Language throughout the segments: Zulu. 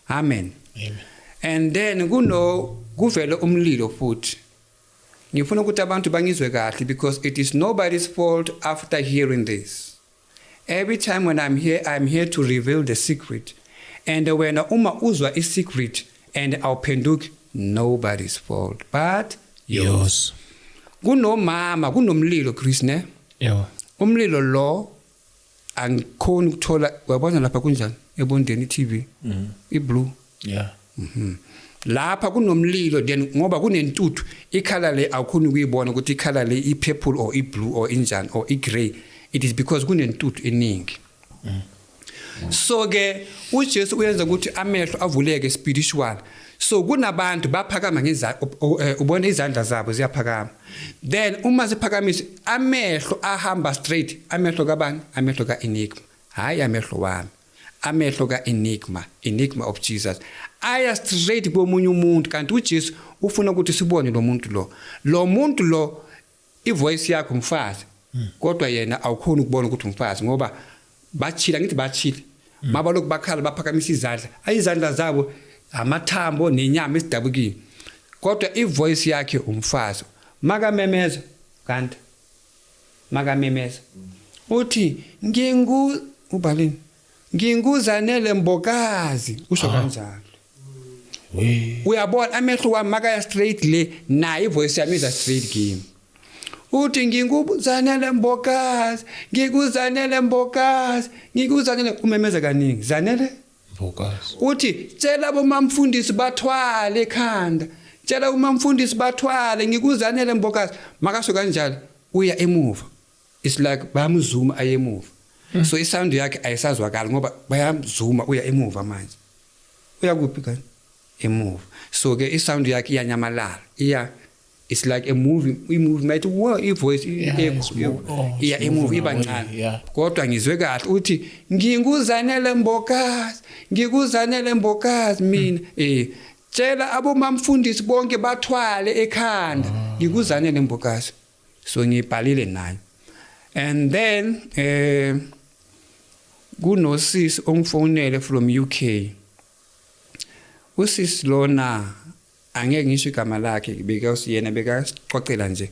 Amen. Amen. And then kuno kuvele umlilo futhi. Ngifuna ukuthi abantu bangizwe kahle because it is nobody's fault after hearing this. Every time when I'm here, I'm here to reveal the secret. And wena uma uzwa i-secret and awuphenduki, nobody's fault but yours. Yours. Kunomama, kunomlilo, Chris, ne? Yebo. Umlilo lo angikhoni ukuthola, uyabona lapha kunjani ebondeni i-TV i-blue. Lapha kunomlilo, then ngoba kunentuthu, i-colour le awukhoni ukuyibona ukuthi i-colour le i-purple or i-blue or injani or i-grey. It is because kunentuthu eningi. So ke uJesu uyenza ukuthi amehlo avuleke spiritual. So kunabantu baphakama ubona izandla zabo ziyaphakama. Then uma ziphakamisa, amehlo ahamba straight. Amehlo kabani? Amehlo kaEnigma. Hayi, amehlo wami, amehlo kaEnigma, Enigma of Jesus, aya straight komunye umuntu, kanti uJesu ufuna ukuthi sibone lo muntu lo. Lo muntu lo, ivoice yakho umfazi, kodwa yena awukhoni ukubona ukuthi umfazi ngoba bachila. Ngithi bachile, mabalokhu bakhala, baphakamisa izandla, ayizandla zabo amathambo nenyama esidabukile, kodwa ivoice yakhe umfazi. Makamemeza, kanti makamemeza uthi, "Ngingu ubalini, nginguZanele Mbokazi," usho kanjalo. We. Uyabona, amehlo wami makaya straight le, naye ivoice yami iza straight kimi. Uthi, "NginguZanele Mbokazi, ngikuZanele Mbokazi, ngikuZanele." Umemeza kaningi, "Zanele Mbokazi." Uthi, "Tshela bomamfundisi bathwale ekhanda, tshela umamfundisi bathwale, ngikuZanele Mbokazi." Makasho kanjalo, uya emuva. It's like bayamzuma aye emuva. So isound yakhe ayisazwakali ngoba bayamzuma, uya emuva. Manje uya kuphi kanti? Emuva. So ke isound yakhe iyanyamalala, iya, it's like a movie, i-movie mayithi wo, i-voice Oh, it's iya emuva, moving iba away, ncane. yeah. Kodwa ngizwe kahle uthi, "NginguZanele Mbokazi, ngikuZanele Mbokazi mina, tshela abomamfundisi bonke bathwale ekhanda, ngikuZanele Mbokazi." So ngibhalile nayo. And then kunosisi ongifonele from UK. Usisi lona angeke ngisho igama lakhe because yena bekasixoxela nje.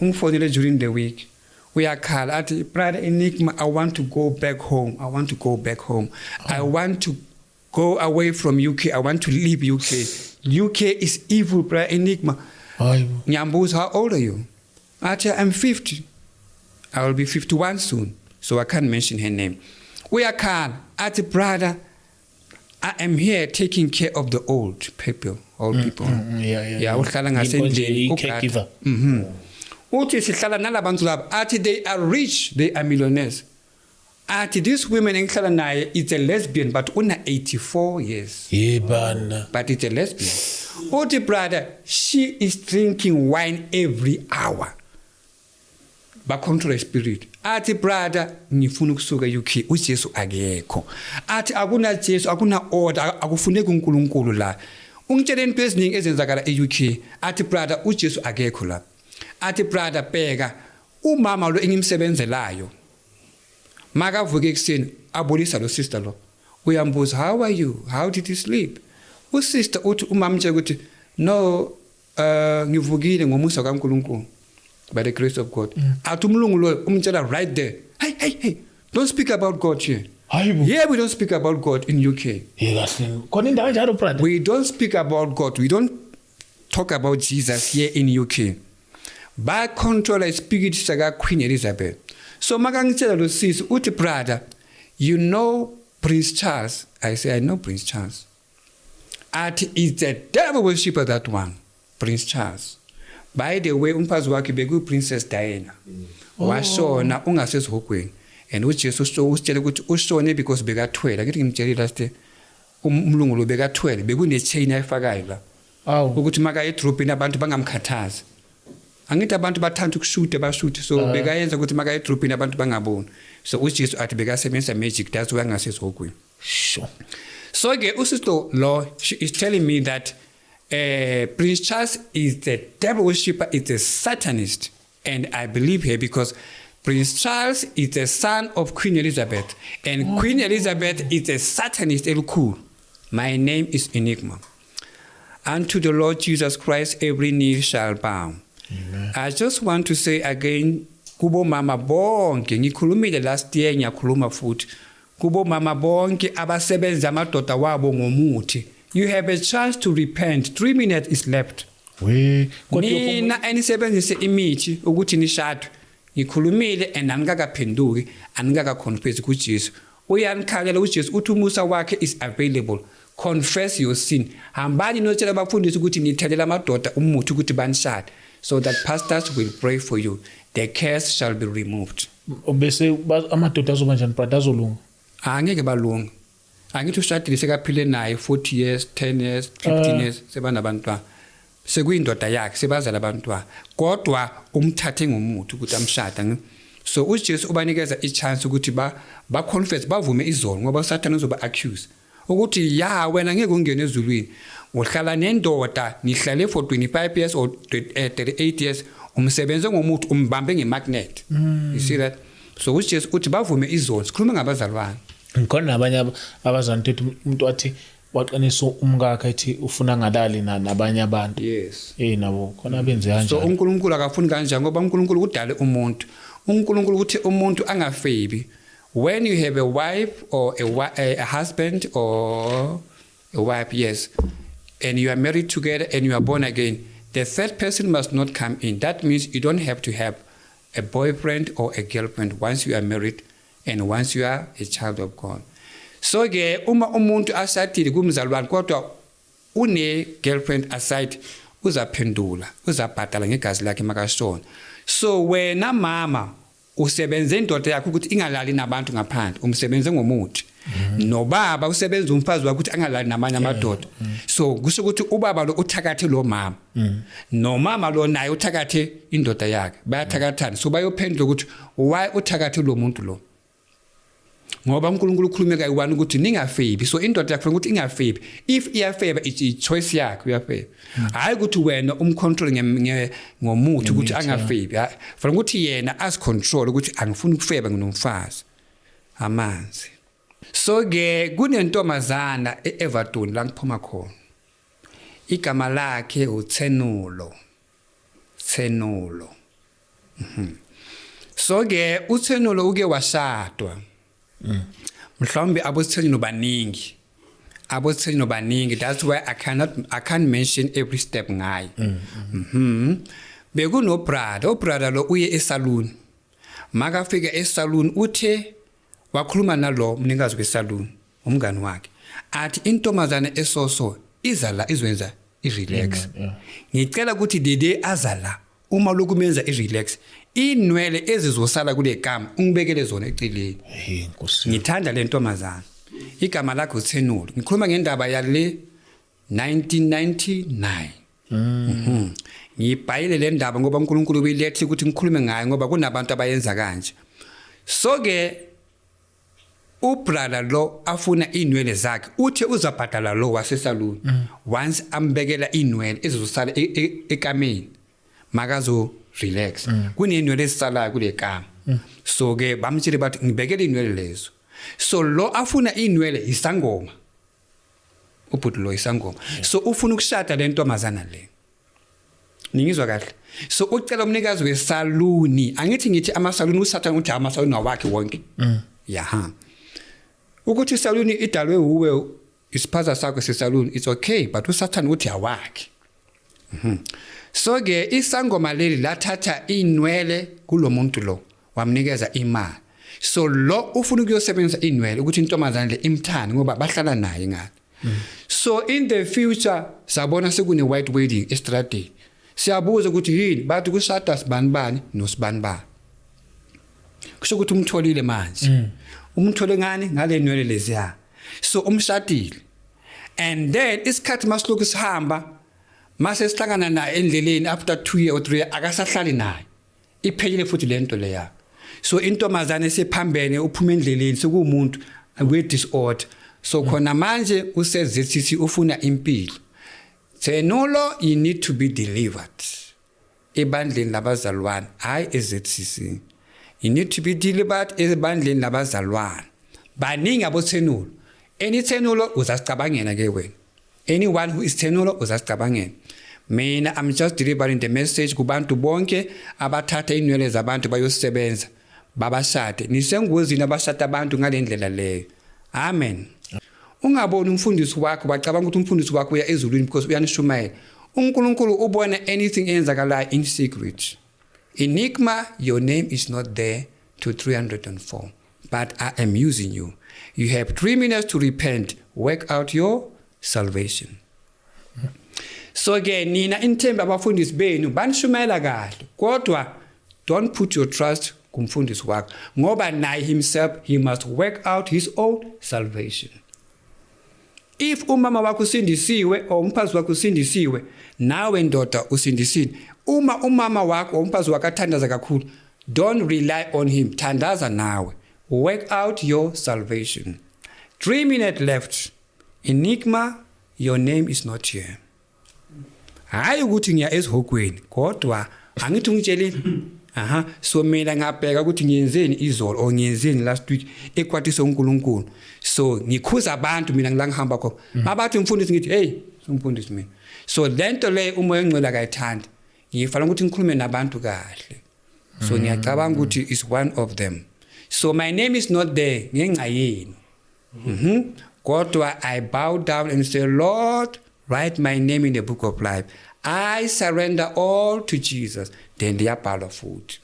Ungifonele during the week, uyakhala, athi, "Brother Enigma, I want to go back home. I want to go back home. I want to go away from UK. I want to leave UK. UK is evil, Brother Enigma." Hayibo. Ngiyambuza, "How old are you?" Athi, "I'm 50. I will be 51 soon." So I can't mention her name. Uyakhala, athi, "Brother, I am here taking care of the old people, old people." Yeah, uhlala ngasendlini. I caregiver. Uthi sihlala nalabantu laba. Athi they are rich, they are millionaires. Athi this women engihlala naye, it's a lesbian, but una 84 years. Yebana. But it's a lesbian. Uthi, "Brother, she is drinking wine every hour." Ba control spirit. Athi, "Brother, ngifuna ukusuka eUK, uJesu akekho." Athi akuna Jesu, akuna order, akufuneki uNkulunkulu la. Ungitshela into eziningi ezenzakala eUK. Athi, "Brother, uJesu akekho la." Athi, "Brother, bheka umama lo engimsebenzelayo, makavuka ekuseni abulisa lo sister lo, uyambuza, 'How are you? How did you sleep?' Usister uthi umama mtshela ukuthi, 'No, ngivukile ngomusa kaNkulunkulu, by the grace of God.' Athi umlungu lo umtshela right there, 'Hey, hey, hey, don't speak about God here.' Hayibo. Here we don't speak about God in UK." Ye kahle. Khona indawo enjalo, brother? "We don't speak about God. We don't talk about Jesus here in UK." Ba control spirit saka Queen Elizabeth. So makangitshela lo sisi, uthi, "Brother, you know Prince Charles?" I say, "I know Prince Charles." Athi, "It's a devil worshipper, that one, Prince Charles. By the way, umfazi wakhe beku Princess Diana, washona ungasesihogweni, and uJesu usitshela ukuthi ushone because bekathwele." Akithi ngimtshelile last year, umlungu lo bekathwele, bekune chain ayifakayo la Awu. ukuthi makaye edrobheni abantu bangamkhathazi. Angithi abantu bathanda ukushuta, bashute. So bekayenza ukuthi makaye edrobheni abantu bangaboni. So uJesu athi bekasebenzisa magic, that's why angasesihogweni. So ke usisto lo, she is telling me that Prince Charles is the devil worshipper, is a satanist, and I believe her because Prince Charles is the son of Queen Elizabeth, and Queen Elizabeth is a satanist elikhulu. My name is Enigma. Unto the Lord Jesus Christ every knee shall bow. Amen. I just want to say again, kubo mama bonke, ngikhulumile last year, ngiyakhuluma futhi, kubo mama bonke abasebenza amadoda wabo ngomuthi, you have a chance to repent. 3 minutes is left. We kodwa Nina enisebenzise imithi ukuthi nishadwe, ngikhulumile and anikakaphenduki, anikakaconfess kuJesu. Uyanikhalela uJesu, uthi umusa wakhe is available. Confess your sin. Hambani notshela abafundisi ukuthi nithelela amadoda umuthi ukuthi banishade, so that pastors will pray for you. The curse shall be removed. Bese amadoda azoba njani, brother? Azolunga? Angeke balunga. Angithi ushadile, sekaphile naye 40 years, 10 years, 15 years, sebanabantwana, sekuyindoda yakhe, sebazala abantwana, kodwa umthathe ngomuthi ukuthi amshada. So uJesu ubanikeza i-chance ukuthi ba confess, bavume izono, ngoba uSathane uzoba accuse ukuthi ya, wena ngeke ungene ezulwini, uhlala nendoda, nihlale for 25 years or 38 years, umsebenze ngomuthi, umbambe ngemagnet. You see that? So uJesu uthi bavume izono. Sikhuluma ngabazalwane. Ngikhona nabanye abazali ukuthi umuntu wathi waqinisa umkakhe, ethi ufuna ngalali nabanye abantu. Nabo khona benze So kanjalo. uNkulunkulu akafuni kanjani, ngoba uNkulunkulu udale umuntu. uNkulunkulu uthi umuntu angafebi. When you have a wife or a husband or a wife, yes, and you are married together and you are born again, the third person must not come in. That means you don't have to have a boyfriend or a girlfriend once you are married and once you are a child of God. So ke uma umuntu ashadile kumzalwane kodwa une girlfriend aside, uzaphendula, uzabhadala ngegazi lakhe makashona. So wena mama usebenze indoda yakho ukuthi ingalali nabantu ngaphandle, umsebenze ngomuthi. Nobaba usebenza umfazi wakhe ukuthi angalali namanye amadoda. So kusho ukuthi ubaba lo uthakathe lo mama, nomama lo naye uthakathe indoda yakhe, bayathakathana. So bayophendula ukuthi why uthakathe lo muntu lo, ngoba uNkulunkulu ukhulume kayi-one ukuthi ningafebi. So indoda yakho ukuthi ingafebi. If iyafeba, it's i-choice yakhe, uyafeba, hhayi ukuthi wena umcontrol ngomuthi ukuthi angafebi. Hhayi, fanele ukuthi yena azicontrol ukuthi angifuni ukufeba nginomfazi amanzi. So ke kunentombazana e-Everton la ngiphuma khona, igama lakhe uTsenulo. Tsenulo. So ke uTsenulo uke washadwa. Mhlawumbe aboTsenulo baningi, aboTsenulo baningi, that's why I can't mention every step ngaye. Bekuno brother, ubrother lo uye esalon. Makafika esalon, uthe wakhuluma nalo mnikazi wesalon, umngani wakhe, athi intombazane esoso iza la izwenza i-relax. Ngicela ukuthi dede aza la, uma lokhu menza i-relax, inwele ezizosala kule kama ungibekele zona eceleni. Hey, Nkosi. Ngithanda le ntombazana, igama lakhe uTsenulo. Ngikhuluma ngendaba yale 1999. Ngiyibhayile le ndaba ngoba uNkulunkulu uyilethe ukuthi ngikhulume ngayo, ngoba kunabantu abayenza kanje. So ke ubrother lo afuna inwele zakhe, uthe uzabhadala lo wasesaluni once ambekela inwele ezizosala ekameni makazo relax. Kunenwele ezisalayo kule kama. So ke bamtshele, bathi ngibekele inwele lezo. So lo afuna inwele isangoma, ubhuti lo isangoma. So ufuna ukushada le ntombazana le, ningizwa kahle? So ucela umnikazi wesaluni. Angithi ngithi amasaluni, usathane uthi amasaluni awakhe wonke. Yaha, ukuthi isaluni idalwe uwe, isiphaza sakho sesaluni, it's okay, but usathane uthi awakhe. So ke isangoma leli lathatha inwele kulomuntu lo, wamnikeza imali. So lo ufuna ukuyosebenzisa inwele ukuthi intombazane le imthande, ngoba bahlala naye ngale. So in the future sabona sekune white wedding estradeni. Siyabuza ukuthi yini, bathi kushada sibani bani nosibani bani. Kusho ukuthi umtholile manje. Umthole ngani? Ngale nwele leziya. So umshadile, and then isikhathi masilokhu sihamba, mase sihlangana naye endleleni after 2 year or 3 year, akasahlali naye, iphelile futhi lento leya. So intombazane sephambene, uphuma endleleni, sekuwumuntu we disorder. So khona manje use-ZCC, ufuna impilo. Tsenulo, you need to be delivered ebandleni labazalwane, hayi e-ZCC. You need to be delivered ebandleni labazalwane. Baningi aboTsenulo. Any tenulo uzasicabangela ke wena. Anyone who is tenulo uzasicabangela. Mina, I'm just delivering the message kubantu bonke abathatha inwele zabantu bayosebenza, babashade. Nisengozini abashada abantu ngalendlela leyo. Amen. Ungaboni umfundisi wakho, bacabanga ukuthi umfundisi wakho uya ezulwini because uyanishumayela. UNkulunkulu ubona anything eyenzakalayo in secret. Enigma, your name is not there to 304, but I am using you. You have 3 minutes to repent, work out your salvation. So ke nina inithemba abafundisi benu banishumayela kahle, kodwa don't put your trust kumfundisi wakho, ngoba naye himself he must work out his own salvation. If umama wakho usindisiwe or umphazi wakho usindisiwe, nawe ndoda usindisile. Uma umama wakho or umphazi wakho athandaza kakhulu, don't rely on him, thandaza nawe, work out your salvation. 3 minutes left. Enigma, your name is not here. Hayi ukuthi ngiya esihogweni, kodwa angithi ungitshelile. Aha, so mina ngabheka ukuthi ngiyenzeni izolo or ngiyenzeni last week ekwatise uNkulunkulu. So ngikhuza abantu mina ngila ngihamba khona. Mabathi umfundisi, ngithi hey, umfundisi mina. So lento le umoya ongcwele akayithandi. Ngifana ukuthi ngikhulume nabantu kahle. So ngiyacabanga ukuthi is one of them. So my name is not there ngenxa yenu. Kodwa I bow down and say, Lord, write my name in the book of life. I surrender all to Jesus. Then liyabhalwa futhi.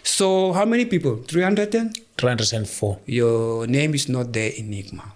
So how many people? 310? 304. Your name is not there, Enigma.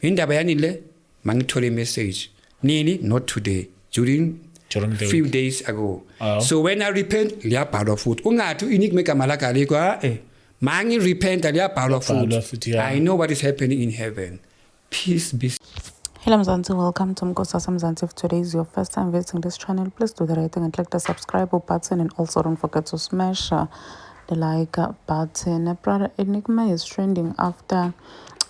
Indaba yani le? Mangithole message. Nini? Not today. During During the few week. Days ago. Oh. So when I repent, liyabhalwa futhi. Ungathi Enigma igama lakhe alikho, ah eh. Mangi repent, liyabhalwa Liyabhalwa futhi. Futhi, yeah. I know what is happening in heaven. Peace be Hello Mzansi, welcome to Mkosasa Mzansi. If today is your first time visiting this channel, please do the right thing and click the subscribe button, and also don't forget to smash the like button. Brother Enigma is trending after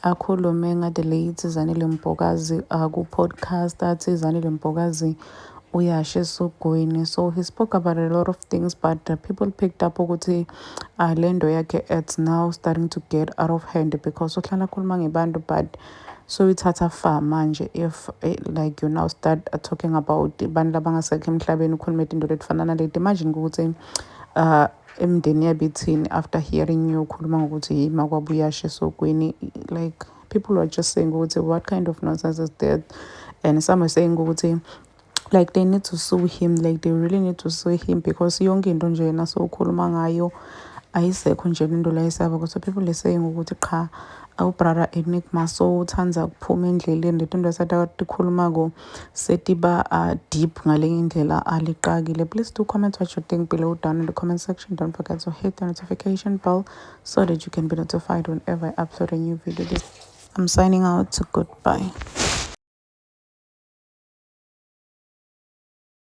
akhulume nga-the late Zanele Mbokazi ku-podcast, athi Zanele Mbokazi uyasha esogweni. So he spoke about a lot of things, but people picked up ukuthi le nto yakhe, it's now starting to get out of hand because uhlala akhuluma ngebantu, but so ithatha far manje. If like you now start talking about abantu labangasekho emhlabeni, ukhulume tinto letifana naleti, imagine ukuthi imindeni yabo ithini after hearing you ukhuluma ngokuthi yima kwabo uyasha esogweni. Like, people were just saying ukuthi what kind of nonsense is that, and some are saying ukuthi like they need to sue him, like they really need to sue him, because yonke into nje yena sowukhuluma ngayo ayisekho nje into la isaba. So people are saying ukuthi cha, ubrother Enigma so uthanda ukuphuma endleleni, letinto esatikhulumako setiba deep ngale ndlela aliqakile. Please do comment what you think below down in the comment section. Don't forget to hit the notification bell so that you can be notified whenever I upload a new video. I'm signing out. Goodbye.